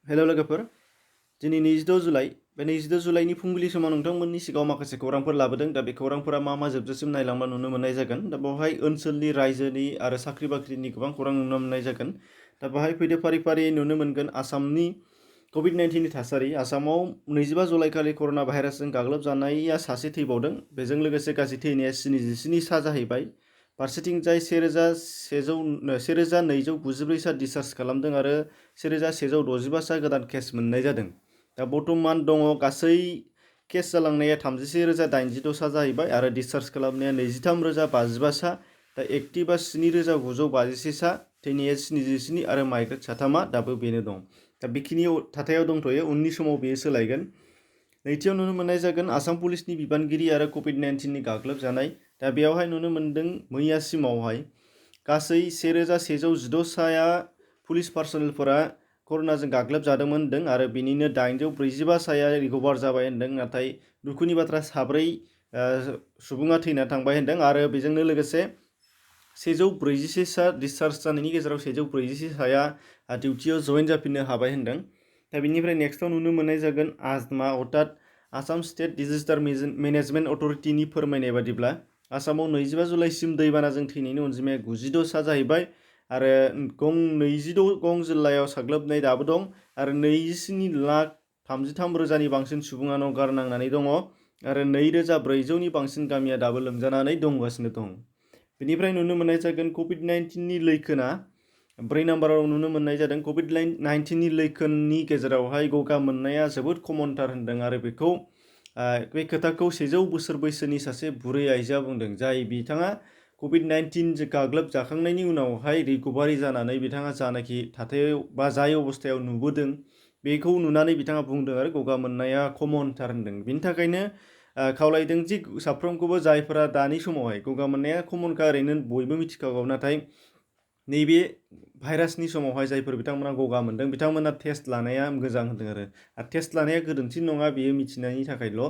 हेल' लोगोफोर दिनै 26 जुलाइ बे 26 जुलाइनि फुंबिलि समाव नोंथांमोननि सिगाङाव माखासे खौरांफोर लाबोदों दा बे खौरांफोरा मा जोबजासिम नायलांबा नुनो मोननाय जागोन दा बेवहाय ओनसोलनि रायजोनि आरो साख्रि बाख्रिनि गोबां खौरां नुनो मोननाय जागोन दा बेवहाय फैदो फारि फारि नुनो मोनगोन आसामनि COVID-19 नि थासारि आसामाव 25 जुलाइखालि कर'ना भाइरासजों गाग्लोबजानाया सासे थैबावदों बेजों लोगोसे गासै थैनाया 77 सा जाहैबाय फारसेथिंजाय 1294 सा डिसचार्ज खालामदों आरो 1165 सा गोदान केस मोननाय जादों दा बर्तमान दङ गासै केस जालांनाया 31,086 सा जाहैबाय आरो डिसचार्ज खालामनाया 23,055 सा दा एक्टिभा 7,951 सा थैनाया 77 आरो माइग्रेट साथामा दाबो बेनो दं दा बेखिनि थाथायाव दंथ'यो उननि समाव बेयो सोलायगोन नैथियाव नुनो मोननाय जागोन आसाम पुलिसनि बिबानगिरि आरो COVID-19 नि गाग्लोबजानाय दा बेयावहाय नुनो मोनदों मैयासिमावहाय गासै 1116 साया पुलिस पार्सनेलफोरा कर'नाजों गाग्लोबजादोंमोन होनदों आरो बिनिनो 845 साया रिकभार जाबाय होनदों नाथाय दुखुनि बाथ्रा 4 सुबुङा थैना थांबाय होनदों आरो बेजोंनो लोगोसे 141 सा डिसचार्ज जानायनि गेजेराव 141 साया डिउटियाव जइन जाफिननो हाबाय होनदों दा बिनिफ्राय नेक्स्टआव नुनो मोननाय जागोन आजमा अर्थात आसाम स्टेट डिजास्टार मेनेजमेन्ट अथरिटिनि फोरमायनाय बादिब्ला आसामाव 25 जुलाइसिम दैबानाजों थैनायनि अनजिमाया 96 सा जाहैबाय आरो 26 गं जिल्लायाव साग्लोबनाय दाबो दं आरो 27,33,000नि बांसिन सुबुङा न' गारनांनानै दङ आरो 2,400नि बांसिन गामिया दाबो लोमजानानै दंगासिनो दं बेनिफ्राय नुनो मोननाय जागोन COVID-19 नि लैखोना 4 नाम्बाराव नुनो मोननाय जादों COVID-19 नि लैखोननि गेजेरावहाय गगा मोननाया जोबोद कमनथार होनदों आरो बेखौ बे खोथाखौ 100 बोसोर बैसोनि सासे बुरै आइजोआ बुंदों जाय बिथाङा COVID-19 गाग्लोबजाखांनायनि उनावहाय रिकभारि जानानै बिथाङा जानाखि थाथायाव बा जाय अबस्थायाव नुबोदों बेखौ नुनानै बिथाङा बुंदों आरो गगा मोननाया कमनथार होनदों बिनि थाखायनो खावलायदों जि साफ्रोमखौबो जायफोरा दानि समावहाय गगा मोननाया कमनखा ओरैनो बयबो मिथिखागौ नाथाय नैबे भाइरासनि समावहाय जायफोर बिथांमोना गगा मोनदों बिथांमोना टेस्ट लानाया मोजां होनदों आरो टेस्ट लानाया गोरोन्थि नङा बेयो मिथिनायनि थाखायल'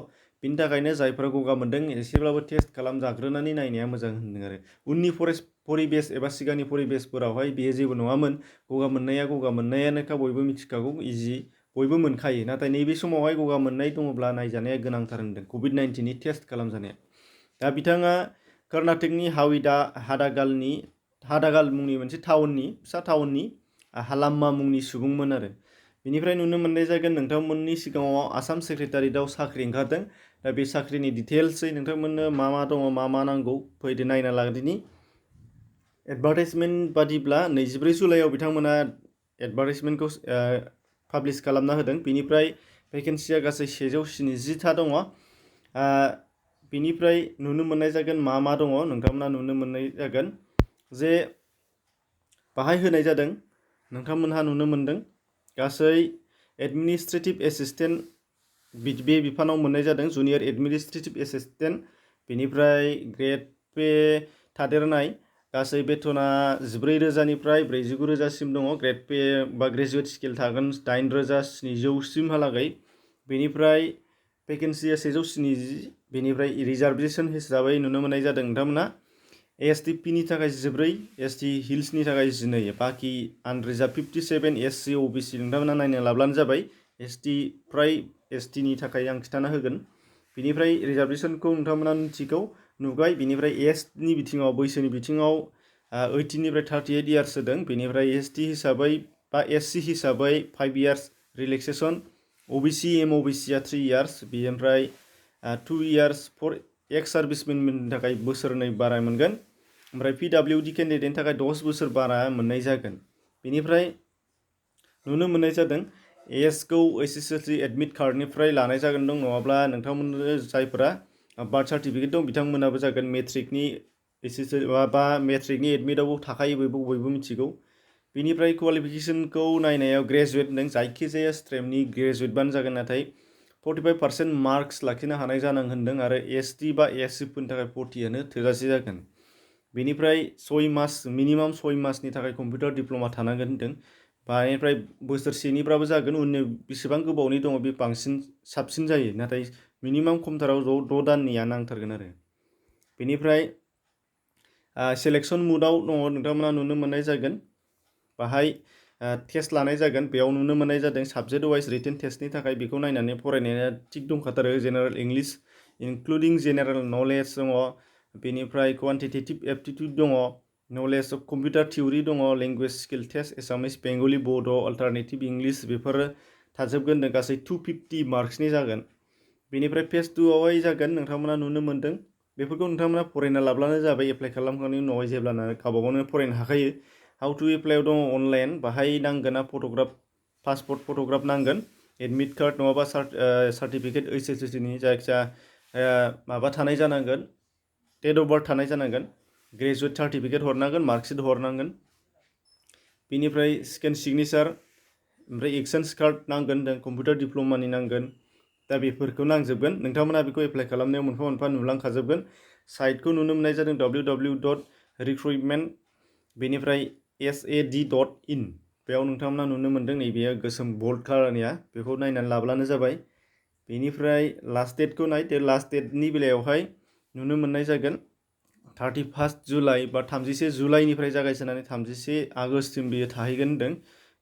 बिनि थाखायनो जायफोरा गगा मोनदों एसेब्लाबो टेस्ट खालामजाग्रोनानै नायनाया मोजां होनदों आरो उननि परिबेस एबा सिगांनि परिबेसफोरावहाय बेयो जेबो नङामोन गगा मोननायानोखा बयबो मिथिखागौ इजि बयबो मोनखायो नाथाय नैबे समावहाय गगा मोननाय दङब्ला नायजानाया गोनांथार होनदों COVID-19 नि टेस्ट खालामजानाया दा बिथाङा कर्नाटकनि हादागाल मुंनि मोनसे फिसा टाउननि हालाम्मा मुंनि सुबुंमोन आरो बेनिफ्राय नुनो मोननाय जागोन नोंथांमोननि सिगाङाव आसाम सेक्रेटारियेटआव साख्रि ओंखारदों दा बे साख्रिनि डिटेल्सै नोंथांमोननो मा दङ मा नांगौ फैदो नायना लागदिनि एडभार्टाइजमेन्ट बादिब्ला 24 जुलाइआव बिथांमोना एडभार्टाइजमेन्टखौ पाब्लिश खालामना होदों बेनिफ्राय भेकेन्सिया गासै 170 था दङ बिनिफ्राय नुनो मोननाय जागोन मा दङ नोंथांमोना नुनो मोननाय जागोन जे बाहाय होनाय जादों नोंथांमोनहा नुनो मोनदों गासै एडमिनिस्ट्रेटिभ एसिस्टेन्ट बे बिफानाव मोननाय जादों जुनियर एडमिनिस्ट्रेटिभ एसिस्टेन्ट बेनिफ्राय ग्रेड पे थादेरनाय गासै बेथना 14,000निफ्राय 49,000सिम दङ ग्रेड पे बा ग्रेजुवेट स्केल थागोन 8,700 सिमहालागै बेनिफ्राय भेकेन्सिया 170 बेनिफ्राय रिजार्भेसन हिसाबै नुनो मोननाय जादों नोंथांमोना ASTP नि थाखाय 14 ST हिल्सनि थाखाय 12 बाखि आनरिजार्भ 57 SC OBC नोंथांमोना नायना लाब्लानो जाबाय ST नि थाखाय आं खिथाना होगोन बेनिफ्राय रिजार्भेसनखौ नोंथांमोना मिथिगौ नुबाय बेनिफ्राय एजनि बिथिङाव बैसोनि बिथिङाव 18 निफ्राय 38 इयार्स होदों बेनिफ्राय ST हिसाबै बा SC हिसाबै 5 इयार्स रिलेक्सेसन OBC MOBCआ 3 इयार्स बेनिफ्राय 2 इयार्स फर एक्स सार्भिसमेननि थाखाय बोसोरनै बारा मोनगोन ओमफ्राय PWD केन्डिडेटनि थाखाय 10 बोसोर बारा मोननाय जागोन बेनिफ्राय नुनो मोननाय जादों एजखौ SSLC एडमिट कार्डनिफ्राय लानाय जागोन दं नङाब्ला नोंथांमोननो जायफोरा बार्थ सार्टिफिकेट दं बिथांमोनाबो जागोन मेट्रिकनि बा मेट्रिकनि एडमिटआवबो थाखायो बयबो मिथिगौ बेनिफ्राय क्वालिफिकेसनखौ नायनायाव ग्रेजुवेट होनदों जायखिजाया स्ट्रिमनि ग्रेजुवेटबानो जागोन नाथाय 45% मार्क्स लाखिनो हानाय जानांगोन होनदों आरो ST बा SCफोरनि थाखाय 40आनो थोजासे जागोन बेनिफ्राय 6 मास मिनिमाम 6 मासनि थाखाय कम्पिउटार डिप्ल'मा थानांगोन होनदों बेनिफ्राय बोसोरसेनिब्लाबो जागोन उननि बेसेबां गोबावनि दङ बे बांसिन साबसिन जायो नाथाय मिनिमाम खमथाराव 6 दाननिया नांथारगोन आरो बेनिफ्राय सेलेक्सन मुडआव दङ नोंथांमोना नुनो मोननाय जागोन बाहाय टेस्ट लानाय जागोन। बेयाव नुनो मोननाय जादों साबजेक्ट वाइज रिटेन टेस्टनि थाखाय बेखौ नायनानै फरायनाया थिग दंखाथारो। General English including general knowledge दङ, बेनिफ्राय क्वान्टिटेटिभ एप्टिट्युड दङ, नलेज अफ कम्पिउटार थिउरि दङ, लेंगुवेज स्किल टेस्ट एसामिस, बेंगलि, बड', अल्टारनेटिभ इंलिश बेफोरो थाजोबगोन। गासै 250 मार्क्सनि जागोन। बेनिफ्राय फेज 2आवहाय जागोन नोंथांमोना नुनो मोन्दों। बेफोरखौ नोंथांमोना फरायना लाब्लानो जाबाय। एप्लाइ खालामखांनायनि उनावहाय जेब्लानो गावबा गावनो फरायनो हाखायो। हाउ टु एप्लाइआव दङ अनलाइन। बाहाय नांगोना फट'ग्राफ, पासपर्ट फट'ग्राफ नांगोन, एडमिट कार्ड नङाबा सार्टिफिकेट HSCनि जायखिजाया माबा थानाय जानांगोन, डेट अफ बार्थ थानाय जानांगोन, ग्रेजुवेट सार्टिफिकेट हरनांगोन, मार्कशिट हरनांगोन। बेनिफ्राय स्केन सिगनेचार, ओमफ्राय एक्सचेन्ज कार्ड नांगोन, कम्पिउटार डिप्ल'मानि नांगोन। दा बेफोरखौ नांजोबगोन। नोंथांमोना बेखौ एप्लाइ खालामनायाव मोनफा मोनफा नुलांखाजोबगोन। साइटखौ नुनो मोननाय जादों www.recruitment बेनिफ्राय sad.in। बेयाव नोंथांमोना नुनो मोन्दों नैबेयो गोसोम बोल्ड कालारनिया, बेखौ नायनानै लाब्लानो जाबाय। बेनिफ्राय लास्ट डेटखौ नाय। लास्ट डेटनि बेलायावहाय नुनो मोननाय जागोन 31 जुलाइ बा 31 जुलाइनिफ्राय जागायजेननानै 31 आगष्टसिम बेयो थाहैगोन होनदों।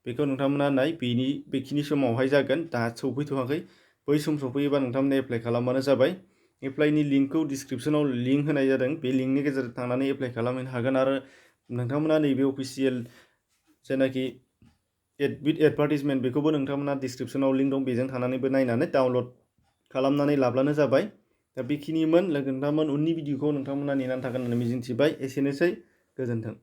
बेखौ नोंथांमोना नाय। बेखिनि समावहाय जागोन, दा सौफैथ'वाखै। बै सम सफैयोबा नोंथांमोना एप्लाइ खालामबानो जाबाय। एप्लाइनि लिंकखौ डिसक्रिपसनाव लिंक होनाय जादों। बे लिंकनि गेजेरजों थांनानै एप्लाइ खालामहैनो हागोन। आरो नोंथांमोना नैबे अफिसियेल जेनाखि एडभार्टिजमेन्ट बेखौबो नोंथांमोना डिसक्रिपसनाव लिंक दं, बेजों थांनानैबो नायनानै डाउनलड खालामनानै लाब्लानो जाबाय। दा बेखिनिमोन। नोंथांमोन उननि भिडिअखौ नोंथांमोना नेनानै थागोन होननानै मिजिंथिबाय। एसेनोसै, गोजोन्थों।